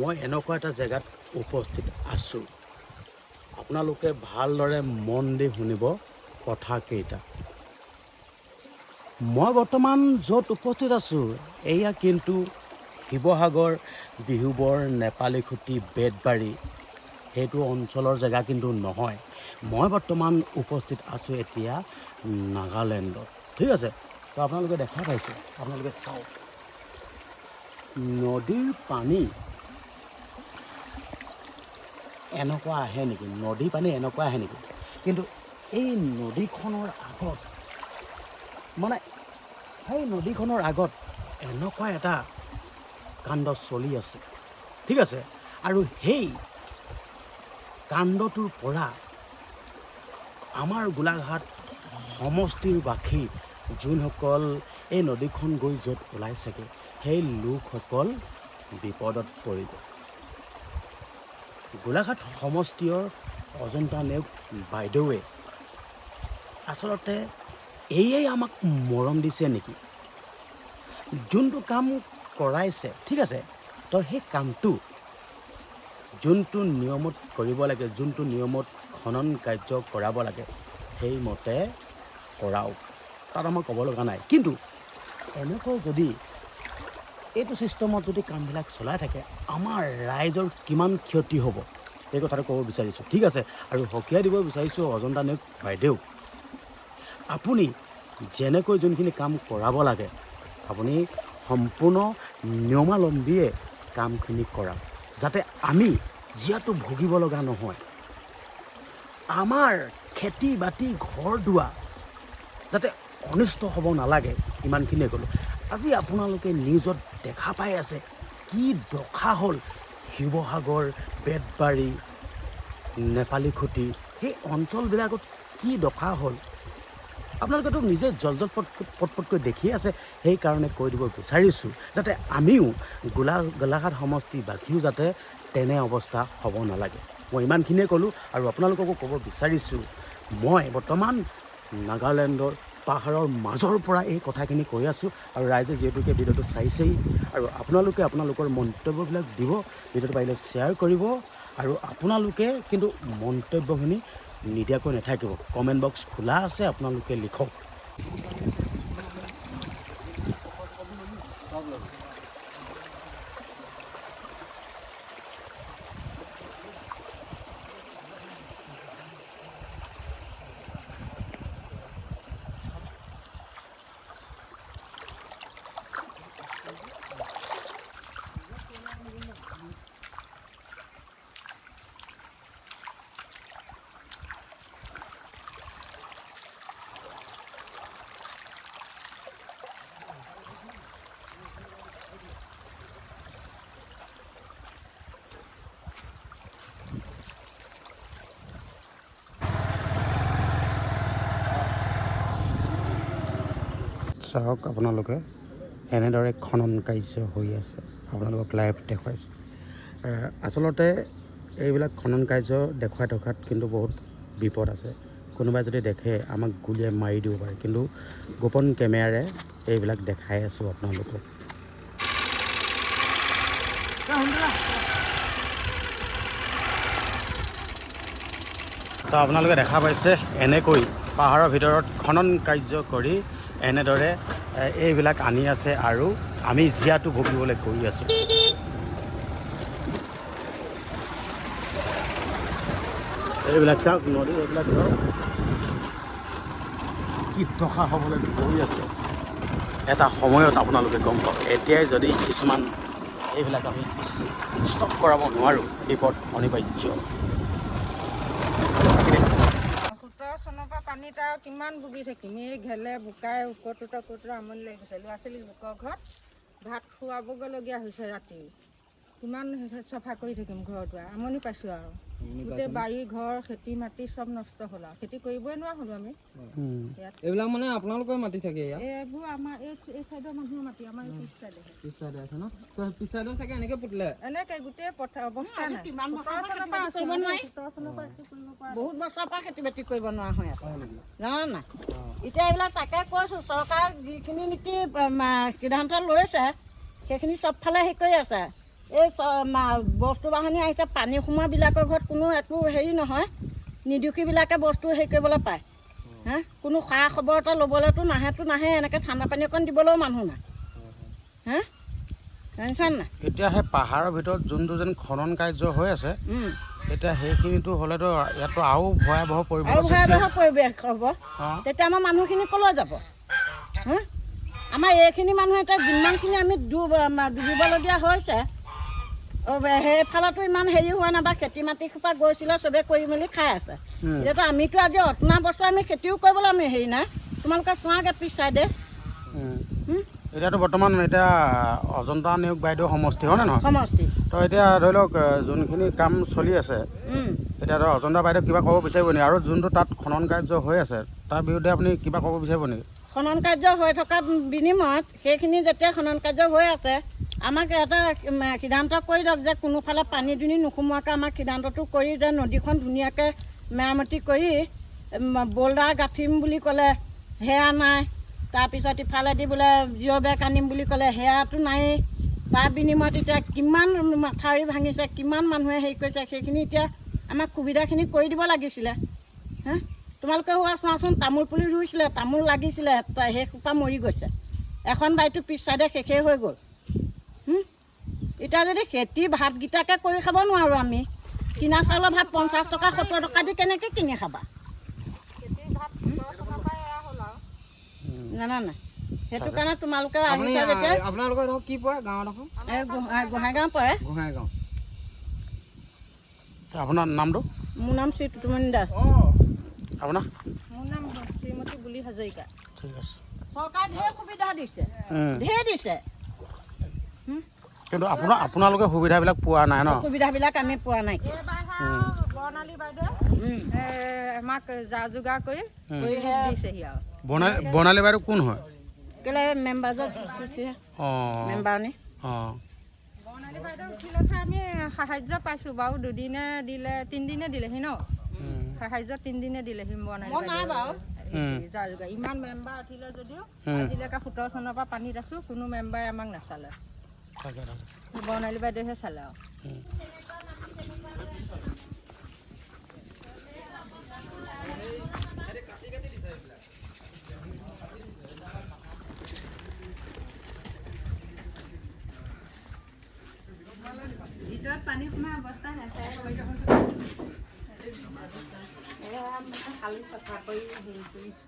মই এনেকুৱা এটা জেগাত উপস্থিত আছোঁ। আপোনালোকে ভালদৰে মন দি শুনিব কথাকেইটা। মই বৰ্তমান য'ত উপস্থিত আছোঁ, এয়া কিন্তু শিৱসাগৰ বিহুবৰ নেপালীখুটি বেতবাৰী সেইটো অঞ্চলৰ জেগা কিন্তু নহয়। মই বৰ্তমান উপস্থিত আছোঁ এতিয়া নাগালেণ্ডত। ঠিক আছে, তো আপোনালোকে দেখা পাইছে, আপোনালোকে চাওক, নদীৰ পানী এনেকুৱা আহে নেকি? নদীৰ পানী এনেকুৱা আহে নেকি? কিন্তু এই নদীখনৰ আগত, মানে সেই নদীখনৰ আগত এনেকুৱা এটা কাণ্ড চলি আছে। ঠিক আছে, আৰু সেই কাণ্ডটোৰ পৰা আমাৰ গোলাঘাট সমষ্টিৰ বাসী যোনসকল এই নদীখন গৈ য'ত ওলাইছেগৈ, সেই লোকসকল বিপদত পৰিব। গোলাঘাট সমষ্টিৰ অজন্তা নেওগ বাইদেৱে আচলতে এয়াই আমাক মৰম দিছে নেকি? যোনটো কাম কৰাইছে, ঠিক আছে, তো সেই কামটো যোনটো নিয়মত কৰিব লাগে, যোনটো নিয়মত খনন কাৰ্য কৰাব লাগে, সেইমতে কৰাওক, তাত আমাৰ ক'ব লগা নাই। কিন্তু এনেকৈ যদি এইটো ছিষ্টেমত যদি কামবিলাক চলাই থাকে, আমাৰ ৰাইজৰ কিমান ক্ষতি হ'ব, এই কথাটো ক'ব বিচাৰিছোঁ। ঠিক আছে, আৰু সকীয়াই দিব বিচাৰিছোঁ অজন্তা নেওগ বাইদেউ, আপুনি যেনেকৈ যোনখিনি কাম কৰাব লাগে, আপুনি সম্পূৰ্ণ নিয়মাৱলম্বীয়ে কামখিনি কৰাওক, যাতে আমি জীয়াতু ভুগিব লগা নহয়, আমাৰ খেতি বাতি ঘৰ দুৱাৰ যাতে অনিষ্ট হ'ব নালাগে, ইমানখিনিয়ে ক'লোঁ। আজি আপোনালোকে নিউজত দেখা পাই আছে কি দশা হ'ল শিৱসাগৰ, বেতবাৰী, নেপালীখুটি সেই অঞ্চলবিলাকত কি দশা হ'ল, আপোনালোকেতো নিজে জল জল পট পট পটকৈ দেখিয়ে আছে। সেইকাৰণে কৈ দিব বিচাৰিছোঁ যাতে আমিও গোলাঘাট সমষ্টিবাসীও যাতে তেনে অৱস্থা হ'ব নালাগে। মই ইমানখিনিয়ে ক'লোঁ আৰু আপোনালোককো ক'ব বিচাৰিছোঁ, মই বৰ্তমান নাগালেণ্ডৰ পাহাৰৰ মাজৰ পৰা এই কথাখিনি কৈ আছোঁ আৰু ৰাইজে যিহেতুকে ভিডিঅ'টো চাইছেই, আৰু আপোনালোকে আপোনালোকৰ মন্তব্যবিলাক দিব, ভিডিঅ'টো পাৰিলে শ্বেয়াৰ কৰিব, আৰু আপোনালোকে কিন্তু মন্তব্যখিনি নিদিয়াকৈ নাথাকিব। কমেণ্ট বক্স খোলা আছে, আপোনালোকে লিখক। চাওক আপোনালোকে এনেদৰে খনন কাৰ্য হৈ আছে, আপোনালোকক লাইভ দেখুৱাইছোঁ। আচলতে এইবিলাক খনন কাৰ্য দেখুৱাই থকাত কিন্তু বহুত বিপদ আছে। কোনোবাই যদি দেখে আমাক গুলীয়াই মাৰি দিব পাৰে, কিন্তু গোপন কেমেৰাৰে এইবিলাক দেখাই আছোঁ আপোনালোকক। তো আপোনালোকে দেখা পাইছে এনেকৈ পাহাৰৰ ভিতৰত খনন কাৰ্য কৰি এনেদৰে এইবিলাক আনি আছে আৰু আমি জীয়াতু ভুগিবলৈ গৈ আছোঁ। এইবিলাক চাওক, নদী এইবিলাক চাওক কি দশা হ'বলৈ গৈ আছে। এটা সময়ত আপোনালোকে গম পাব। এতিয়াই যদি কিছুমান এইবিলাক আমি ষ্টপ কৰাব নোৱাৰোঁ, বিপদ অনিবাৰ্য। 17 চনৰ পৰা পানীত আৰু কিমান ভুগি থাকিম, এই ঘেলে বোকাই ওকটোতে ওকটোতে আমনি লাগি গৈছে। ল'ৰা ছোৱালীক লোকৰ ঘৰত ভাত খুৱাবগৈলগীয়া হৈছে, ৰাতি কিমান চফা কৰি থাকিম ঘৰ দুৱাৰ, আমনি পাইছোঁ আৰু। গোটেই বাৰী ঘৰ খেতি মাটি চব নষ্ট হ'ল আৰু, খেতি কৰিবই নোৱাৰা হ'লো আমি ইয়াত। এইবিলাক মানে আপোনালোকৰ মাটি চাগে ইয়াত? এইবোৰ আমাৰ এই চাইডৰ মানুহৰ মাটি, আমাৰ এই পিছ চাইডেহে। পিছ চাইডে আছে ন? পিছ চাইডেও চাগে এনেকে পুতিলে? এনেকে গোটেই পথাৰ অৱস্থা নাই। কিমান বছৰৰ 17 পৰা চনৰ পৰা খেতি আছোঁ বাতি কৰিব আমি, নোৱাৰি? 17 চনৰ পৰা একো কৰিব পৰা নাই। বহুত বছৰৰ পৰা খেতি বাতি কৰিব নোৱাৰা হৈ আছে, হয় নেকি? জানা নাই? এতিয়া এইবিলাক তাকে কৈছোঁ, চৰকাৰে যিখিনি নেকি সিদ্ধান্ত লৈছে সেইখিনি চবফালে হেৰি কৰি আছে। এই বস্তু বাহানি আহিছে, পানী সোমোৱাবিলাকৰ ঘৰত কোনো একো হেৰি নহয়, নিৰ্দোষীবিলাকে বস্তু হেৰি কৰিবলৈ পায়। হা, কোনো খা খবৰ এটা ল'বলৈতো নাহেতো নাহে, এনেকৈ ঠাণ্ডা পানী অকণ দিবলৈও মানুহ নাই। হা, জানিছা নাই? এতিয়া সেই পাহাৰৰ ভিতৰত যোনটো যেন খনন কাৰ্য হৈ আছে, এতিয়া সেইখিনিতো হ'লেতো ইয়াততো আৰু ভয়াৱহ পৰিৱেশ আৰু ভয়াৱহ পৰিৱেশ হ'ব। তেতিয়া আমাৰ মানুহখিনি ক'লৈ যাব? হা, আমাৰ এইখিনি মানুহে এতিয়া যিমানখিনি আমি ডুবিবলগীয়া হৈছে, সেইফালতো ইমান হেৰি হোৱা নাই, বা খেতি মাটি সোপা গৈছিলে চবে কৰি মেলি খাই আছে। এতিয়াতো আমিতো আজি অতনা বছৰ আমি খেতিও কৰিবলৈ আমি হেৰি নাই। তোমালোকে চোৱাগৈ পিছ চাইডে। এতিয়াতো বৰ্তমান এতিয়া অজন্তা নেওগ বাইদেউ সমষ্টি হয়নে নহয়? সমষ্টি। তো এতিয়া ধৰি লওক যোনখিনি কাম চলি আছে, এতিয়া ধৰক অজন্তা বাইদেউ কিবা ক'ব বিচাৰিব নেকি? আৰু যোনটো তাত খনন কাৰ্য হৈ আছে তাৰ বিৰুদ্ধে আপুনি কিবা ক'ব বিচাৰিব নেকি? খনন কাৰ্য হৈ থকা বিনিময়ত সেইখিনি যেতিয়া খনন কাৰ্য হৈ আছে, আমাক এটা সিদ্ধান্ত কৰি দিয়ক যে কোনোফালে পানী দুনি নোসোমোৱাকৈ আমাক সিদ্ধান্তটো কৰি যে নদীখন ধুনীয়াকৈ মেৰামতি কৰি বল্ডাৰ গাঁঠিম বুলি ক'লে সেয়া নাই, তাৰপিছত ইফালেদি বোলে জিঅ' বেগ আনিম বুলি ক'লে সেয়াটো নায়েই। তাৰ বিনিময়ত এতিয়া কিমান মাথাউৰি ভাঙিছে, কিমান মানুহে হেৰি কৰিছে, সেইখিনি এতিয়া আমাক সুবিধাখিনি কৰি দিব লাগিছিলে। হা, তোমালোকে হোৱা চোৱাচোন, তামোল পুলি ৰুইছিলে, তামোল লাগিছিলে, সেই সোপা মৰি গৈছে। এখন বাৰীটো পিছ চাইডে শেষেই হৈ গ'ল। এতিয়া যদি খেতি ভাতকেইটাকে কৰি খাব নোৱাৰোঁ আমি, কিনা চাউলৰ ভাত 50 টকা 70 টকা দি কেনেকৈ কিনি খাবা জানা নাই? সেইটো কাৰণে তোমালোকে আহিছা যেতিয়া। আপোনালোকৰ ধৰক কি পৰে গাঁৱত? এখন গোহাঁইগাঁও পৰে। গোহাঁইগাঁও। আপোনাৰ নামটো? মোৰ নাম শ্ৰী টুটুমণি দাস। আপোনাৰ? মোৰ নাম শ্ৰীমতী বুলি হাজৰিকা। ঠিক আছে। চৰকাৰে ঢেৰ সুবিধা দিছে, ঢেৰ দিছে, কিন্তু আপোনালোকে সুবিধাবিলাক পোৱা নাই ন? সুবিধাবিলাক আমি পোৱা নাই। বৰ্ণালী বাইদেউ আমাক যা যোগাৰ কৰি দিছেহি। আৰু বৰ্ণালী বাইদেউ কোন হয়? কেলে মেম্বাৰজন মেম্বাৰনী। অঁ, বৰ্ণালী বাইদেউ উঠিলতহে আমি সাহাৰ্য পাইছোঁ বাৰু। দুদিনে দিলে, তিনিদিনে দিলেহি ন সাহাৰ্য, তিনিদিনে দিলেহি বৰ্ণালী বাইদেউ। যা যোগাৰ ইমান মেম্বাৰ উঠিলে যদিও আজিলৈকে 17 চনৰ পৰা পানীত আছোঁ, কোনো মেম্বাৰে আমাক নাচালে, বৰ্ণালী বাইদেউহে চালে। আৰু ভিতৰত পানী সোমাই অৱস্থা নাচায়। খালি চফা কৰি হেৰি কৰিছোঁ।